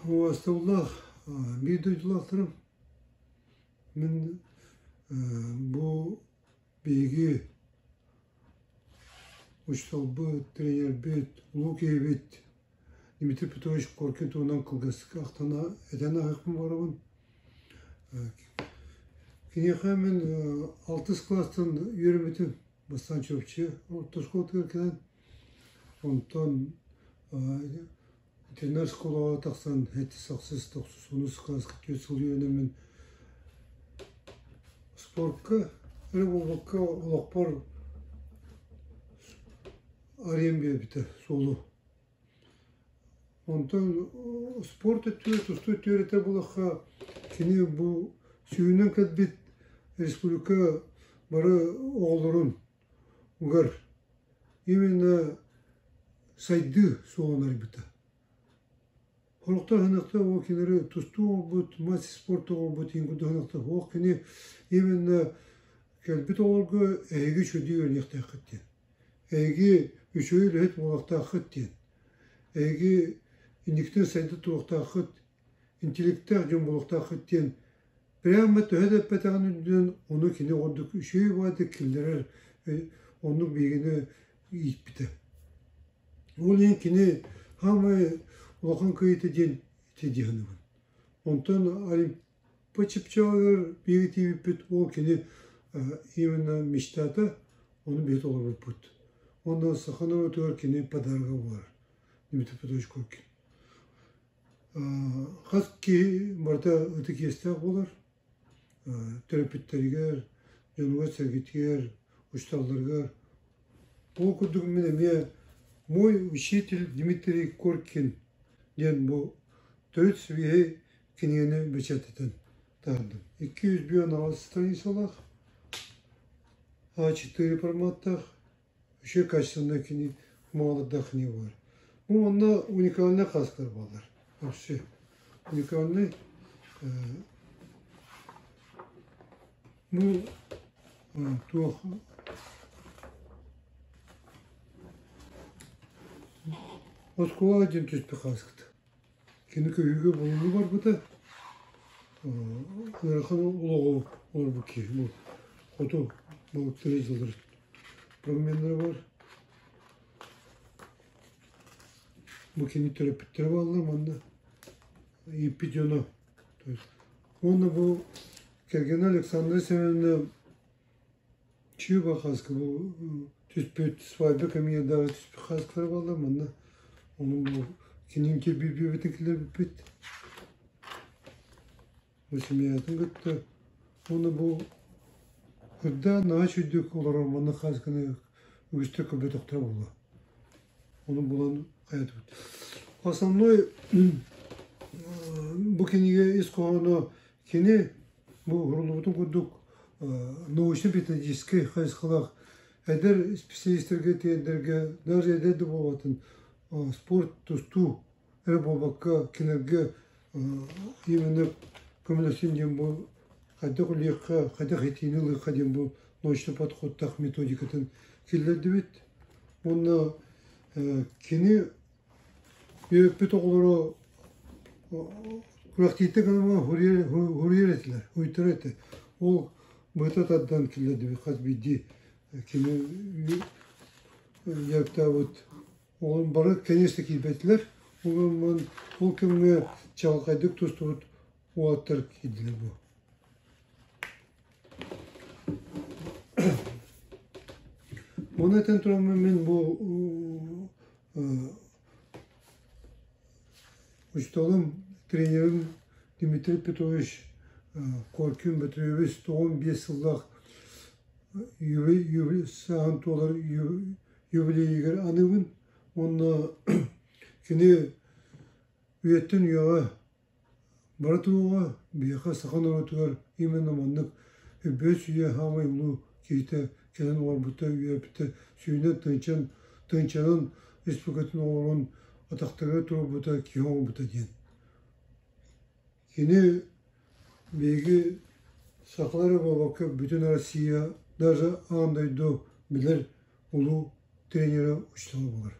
Убастабыллаах биир дойдулаахтарым, мин бу биһиги учууталбыт, тренербит, улуу киһибит Дмитрий Петрович Коркин туһунан кылгастык ахтан этэн аһыахпын баҕарабын. Киниэхэ мин алтыс кылаастан үөрэммитим, бастаан Чурапчы орто оскуолатыгар кэлэн, онтон ветеринар школаҕа тахсан сэттис, ахсыс, тохсус, онус кылааска түөрт сыл үөрэнэммин спортка эрэ буолбакка олохпор арыйан биэрбитэ суолу. Онтон спорт өттүгэр, тустуу өттүгэр этэр буоллахха, кини бу сүүнэн кэлбит республика бары оҕолорун угар именно сайдыы суолун арыйбыта. Сорохтор саныахтара ол кинилэри тустуу оҥорбут, мас спорт оҥорбут иһин курдук саныахтара. Суох кини именно кэлбит оҕолорго эһиги үчүгэйдик үөрэниэхтээххит диэн. Эһиги үчүгэй үлэһит буолуохтааххыт диэн. Эһиги инниктэн сайда туруохтааххыт, интеллектээх дьон буолуохтааххыт диэн прямо төһө да эппэтэҕин үрдүнэн ону кини ордук үчүгэй баҕайытык киллэрэр, оннук биһигини ииппитэ. Ол иһин кини саамай улахан кыайыыта диэн ити дии саныыбын. Онтон Олимпа чыпчаалыгар биһиги тиийбиппит, ол кини именно мечтата, ону биһиги толорбуппут. Уонна саха норуотугар кини подарога буолар Дмитрий Петрович Коркин. Хас киһи барыта ытык иэстээх буолар. Төрөппүттэригэр, дьонугар-сэргэтигэр, учууталларыгар. Ол курдук мин эмиэ «Мой учитель Дмитрий Коркин» диэн бу төрүт сибиэһэй кинигэни бэчээттэтэн таһаардым. 258 страницалаах, А4 форматтаах, үчүгэй качественнай кини маалардаах книга баар. Бу манна уникальнай хаастар бааллар. Вообще уникальный. Бу туох оскуола диэн түспүт хааскыт. Кини көһүүгэ булунуу барбыта. Ыарахан олоҕу олорбут киһи бу хоту балыктыы сылдьар фрагменнара бар. Бу кини төрөппүттэрэ бааллар манна ииппит дьоно. То есть уонна бу кэргэнэ Александра Семеновна Чыыба хаска бу түспүт свадьба кэмигэр даҕаны түспүт хааскалара буолла манна ону бу кинин кирбиирбитин киллэрбиппит бу семьятын кытта уонна бу кырдаан наһаа үчүгдүк олорор манна хаасканы үгүстүк көрбөтөхтөрө буолуо ону булан хайатыбыт основной бу кинигэ ис хоһооно кини Бу уһуруллубутун курдук научно-методическай хайысхалаах эдэр специалистарга тиэрдэргэ даже эдэр да буолбатын спорт, тустуу эрэ буолбакка кинилэргэ именно көмөлөсүн диэн бу хайдах үлүөххэ, хайдах этиини ылыахха диэн бу научный подходтаах методикатын киллэрдибит. Уонна кини Үөппүт оҕолоро күрэхтииттэн гынан хуруйар этилэр, уйтара этэ. Ол быһыта тардан киллэрдибит хас биирдии кини дьарыктаабыт оҕолорун бары конечно киирбэтилэр. Ол ол кэмҥэ чаҕылхайдык тустубут уолаттар киирдилэр бу. Ону этэн тураммын мин бу учууталым, тренерим Дмитрий Петрович Коркин Бөтүрүөбүс 95 сыллаах сааһын туолар юбилейыгар аныыбын уонна кини үйэттэн үйэҕэ Бары туоҕа биһиэхэ саха норуотугар именно маннык үбүөс үйэ саамай улуу киһитэ кэлэн олорбута, үөрэппитэ, сүүнэ тыынчан, тыынчанан республикатын оҕолорун атахтарыгар туруорбута, киһи оҥорбута диэн. Кини биһиги сахалар эрэ буолбакка бүтүн Россия, даже аан дойду билэр улуу тренерэ, учуутала буолар.